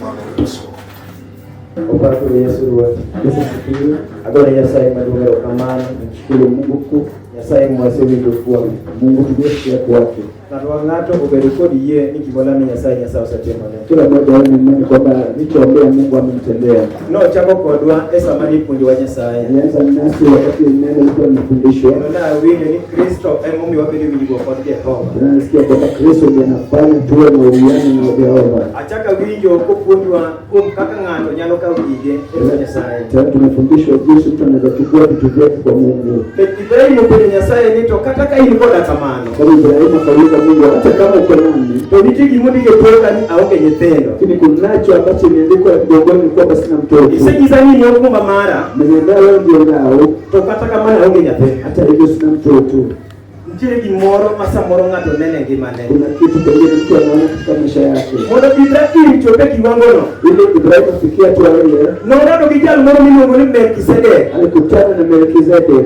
Erokamano Yesu. Opakuru Yesu Ruoth. Yesu asifiwe. Agone Nyasaye maduong' erokamano. Namshukuru Mungu mkuu, Nyasaye mwasewinjo kuome. Mungu tuliyesikia kwake. Ng'ato ka ng'ato obedo kod yie ni gimolame Nyasaye, Nyasaye osetimone. Kila mmoja awe na imani kwamba alichoombea Mungu amemtendea. Nochako kodwa e sama nipuonjowa Nyasaye. Alianza nasi wakati neno lilikuwa linafundishwa, Kendo nawinjo ni Kristo emomiyo wabedo e winjruok kod Jehova. na nasikia kwamba Kristo ndiye anafanya tuwe na uwiano na Jehova. Achako awinjo kopuonjwa kuom kaka ng'ato nyalo kawo gige e lwet Nyasaye. Tayari tumefundishwa jinsi mtu anaweza chukua vitu vyake kwa Mungu. Nikech Ibrahim openjo Nyasaye ni to kata ka in koda kamano, Kama Ibrahimu akauliza Mungu, hata kama uko nami, to nitie gimondo e toka ni aonge nyithindo. lakini kunacho ambacho imeandikwa mgongoni kwamba sina mtoto. Isenyisa ni in okumba mara, Umeniambia wewe ndio nao, to kata kamano aonge nyathi. hata hivyo sina mtoto. Nitiere gimoro ma samoro ng'ato neno e ngimane. Kuna kitu pengine mtu anaona katika maisha yake. Mondo Ibrahim chop e kiwangono, Ili Ibrahimu afikie hatua ile, norado gi jal moro miluongo ni Melkisedek. alikutana na Melkizedek,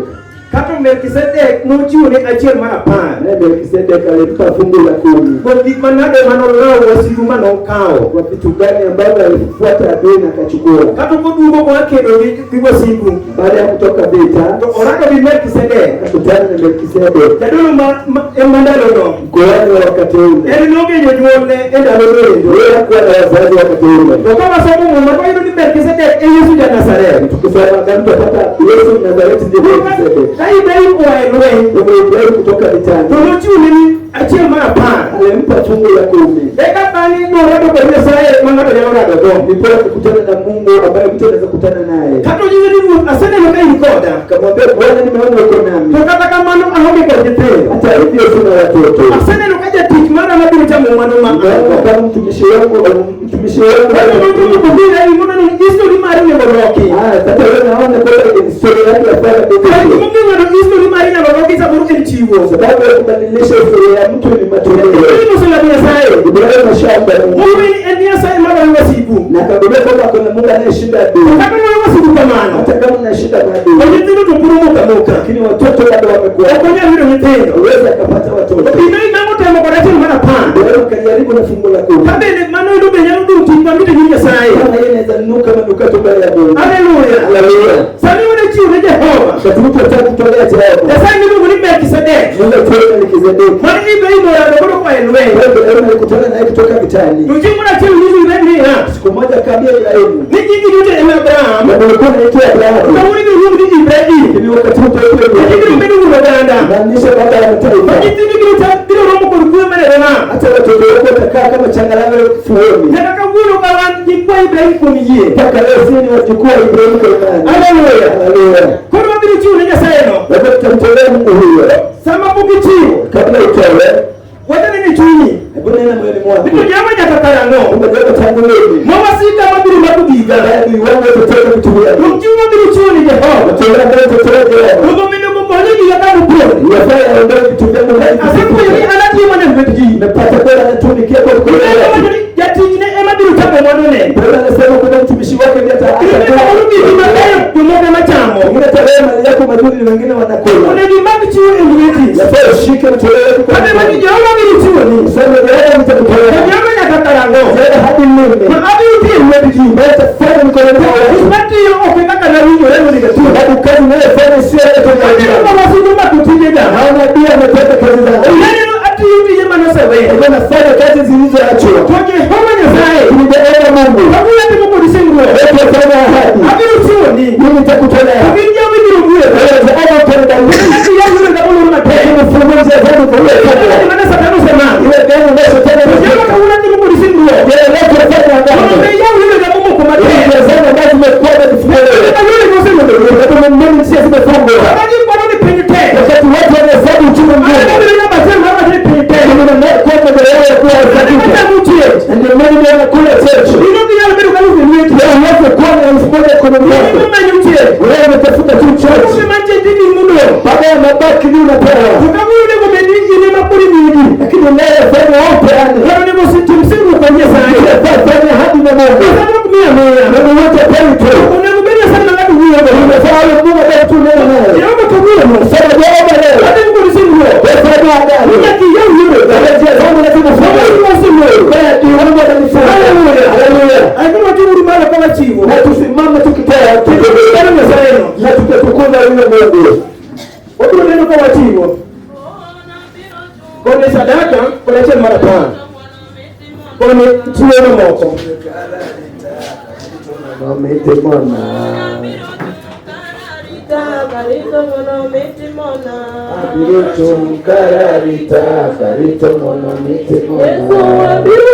Kato Melkisedek nochiwone achiel mar apar naye Melkizedek alimpa fungu la 10. kuom gik manade manolawo wasigu manokawo. Kwa vitu gani ambavyo alifuata adui na akachukua? Kato koduogo koa kedo gi wasigu, Baada ya kutoka vita, to orado gi Melkisedek. akakutana na Melkizedek, Jadolo ma ndalono, kuhani wa wakati ule. en nonge jonyuolne e ndalono endo. Yeye hakuwa na wazazi wakati ule. To ka wasomo Muma to wayudo ni Melkisedek e Yesu ja-Nazareth. Tukisoma Agano tutapata Yesu Nazareti ndiye Melkizedek. Ka Ibrahim oa e lweny, Kwa Ibrahimu kutoka to vitani nochiwone ni achiel mar apar. alimpa fungu la 10. Eka bang'e norado kod Nyasaye ma ng'ato nyalo radogo. Ndipo akakutana na Mungu ambaye mtu anaweza kutana naye. Kata onyise ni Ruoth aseneno ka in koda, Akamwambia, Bwana, nimeona uko nami, to kata kamano aonge kod nyithindo. hata hivyo sina watoto. Aseneno ka jatich mara mabiro chamo mwandu ma Nimeona an-go. kama mtumishi wangu, mtumishi wangu. Kendo nochopo kobiro mondo ni history mari onego loki. Ah, sasa wewe naona kwamba historia yake yafaa Kare ibadilishwe. gimomiyo ng'ato history mari nyalo loki samoro en chiwo. Sababu ya kubadilisha historia ya mtu ni matoleo. Ibrahim oselamo Nyasaye. Ibrahimu ashaomba Mungu Mowinjo ni en Nyasaye maloyo wasigu. na akagundua kwamba kuna Mungu anayeshinda To adui. kata oloyo wasigu kamano, Hata kama unashinda to maadui, nyithindo to puro muka muka. lakini watoto bado wamekuwa, Ok onyal yudo nyithindo. huwezi akapata To watoto. Ibrahim bang' otemo kod achiel mar apar. Ibrahimu akajaribu na fungu la 10. Ka bende mano yudo be nyalo dong' tich mamit e nyim Nyasaye. Kama yeye anaweza nuka manukato mbele ya Mungu. Haleluya. Haleluya. Sani wadechiwo ne Jehova. Wakati mtu anataka kutolea Jehova, Nyasaye miluongo ni Melkisedek. Mungu atoe Melkizedeki. Mane Ibrahim orado godo koa e lweny. Kwa hiyo Ibrahimu alikutana naye kutoka vitani. To chieng' moro achiel onyiso Ibrahim niya, Siku moja akaambia Ibrahimu, ni nyingi duto en Abraham, na ulikuwa unaitwa to Abrahamu, kawuono ibiro luongi ni Ibrahim. lakini wakati utaitwa To ibiro Ibrahimu, bedo wuon oganda. maanisha baba ya Ma mataifa. nyithindi biro romo kod kwe mar e nam. Hata watoto wako watakaa kama changarawe fuoni. Nyaka kawuono ka wan nyikwa Ibrahim kuom yie. Mpaka leo sisi ni wajukuu wa Ibrahimu kwa imani. Haleluya. Haleluya. Koro wabiro chiwo ne Nyasaye no. Labda tutamtolea Mungu huyo. Sama pok ichiwo, Kabla utoe, wachane ni chunyi. hebu nena moyoni Ni mwako to Jehova nyaka karang'o? kwamba Jehova tangu lini Ma wasika mabiro mako giga. ambaye adui wangu watateka vitu vyangu. Kuom chiwo mabiro chiwo ni Jehova. Matoleo ambayo nitatolea Jehova Ruoth onego konye giga ka mopondi. yafaa yaondoe vitu vyangu ndani. Asepuonjo ni an atiyo mana e lwet ji. Nimepata kwamba anatumikia kwa mkono Ibrahim wake. wacho ni jatichne ema biro chamo mwandune. Ibrahimu anasema kwamba mtumishi wake ndiye Ibrahim atatoa. kamoro gik mabeyo jomoko ema chamo. Wengine tarehe mali yako mazuri, wengine wanakula. Onego imak chiwo e lweti. Yafaa ushike mtoleo wako kwa Kata mkono. mana Jehova biro chiwoni. Useme Jehova, To nitakutolea. Jehova nyaka karang'o? Jehova hadi lini? Ma abiro tiyo e lwet ji. Ambaye atafanya mikononi mwa Tich watu. matiyo ok e kaka nawinjore monego atim. Sababu kazi unayofanya sio yale Aneno tunayoona. ka wasigu omako tijega. Naona adui ameteka kazi zangu. Aneno atiyo tije manoseweyo. Hivyo nafanya kazi zilizoachwa. To Jehova Nyasaye, Nimeona Mungu. kawuono atimo kodi singruok. Wewe fanya ahadi. Abiro chiwoni. Mimi nitakutolea. To gin joma ibiro gwedho. Wewe Jehova utanibariki. Kaka iyawo yore gabolo matek. Nimefunua njia zangu kwa wewe. Kaka gima ne Satan osemako. Ile gani ambayo shetani To Jehova amesema. kawuono atimo kodi singruok. Jehova leo tunafanya agano. Mondo mi iyaw yore gamomoko matek. Njia zangu ambazo zimekuwa zimefunguliwa. Kaka yore moseluorore. Wakati mimi njia zimefungwa. Kaka gikwano ni piny tek. Wakati watu wanahesabu uchumi Aneno mgumu. biro namba achiel mar wacho ni piny tek. Mimi nakuwa mbele yao ya kuwa Aneno hesabika. chamo chiech. Na ndio maana mimi nakula cheche. In ok inyal bedo galufu e lweti. Leo huwezi kuwa na 1000 mkononi In mwako. imanyo chiech. Wewe unatafuta tu cheche. Kuom man chiech dhi modong'. Baada ya mabaki ndio To unapewa. kawuono onego bed ni in ema koro imiyo ji. Lakini leo fanya upeane. Ng'ato onego otim singruok kod Nyasaye. Yafaa fanya ahadi na Mungu. Nyasaye ok miyo amiya. Mungu wote apewi tu. Onego bed Nyasaye ma ng'ato wuoyogo. Unafaa awe Mungu ambaye tu neno naye. Jehova kawuono. Sema Jehova leo. Atimo kodi singruok. Wewe fanya agano. Nyaka iyaw yore. Wewe njia zangu lazima ufungue. Mama oseluoro. Wewe adui wangu atanifunga. Haleluya. Haleluya. An Mondi. Wabiro neno ka wating'o. Koni sadaka kod achiel mar 10. Koni chiwo mamoko. Nomitimona. Abiro chung' kararita, karito mondo mitimona.